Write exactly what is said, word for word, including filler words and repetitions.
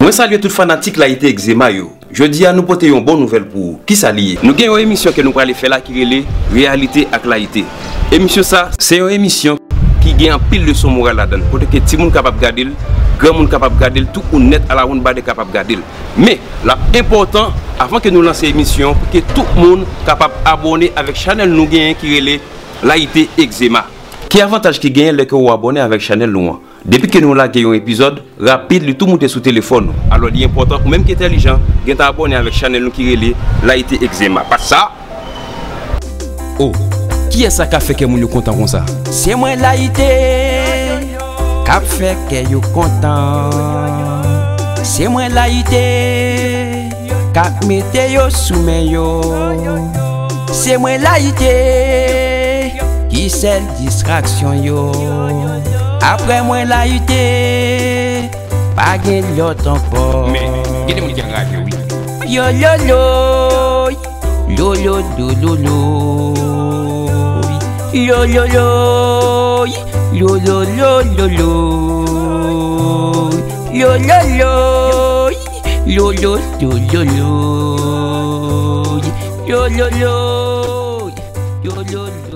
Mwen salye tout fanatik Layite Egzema yo. Jodi a, nou pote yon bon nouvèl pou ou. Kisa li ye? Nou gen yon emisyon ke nou prale fè la ki rele Reyalite ak Layite. Emisyon sa, se yon emisyon ki gen anpil leson moral ladan l, kote ke timoun kapab gade l, granmoun kapab gade l, tout moun nèt alawonnbadè kapab gade l. Men, l ap enpòtan, avan ke nou lanse emisyon, pou ke tout moun kapab abòne avèk chanèl nou genyen ki rele Layite Egzema. Ki avantaj ki genyen lè ke w abòne avèk chanèl nou an? Depi ke nou lage yon epizòd, rapid, li tou moute sou telefòn ou. Alò, li enpòtan, ou menm ki entèlijan, gentan abòne avèk chanèl nou ki rele Layite Egzema. Pas sa! Oh, kiyès sa k ap fè kè moun yo kontan konsa? Se mwen Layite k ap fè kè yo kontan. Se mwen Layite k ap mete yo sou men yo. Se mwen Layite ki sèl distraksyon yo. Apre mwen Layite, pa gen lòt ankò. Men, gen de moun ki anraje, wi. Yo, yo, yo, yo, yo, yo, yo, yo. Yo, yo, yo, yo, yo, yo, yo, yo. Yo, yo, yo, yo, yo, yo, yo, yo. Yo, yo, yo, yo, yo, yo.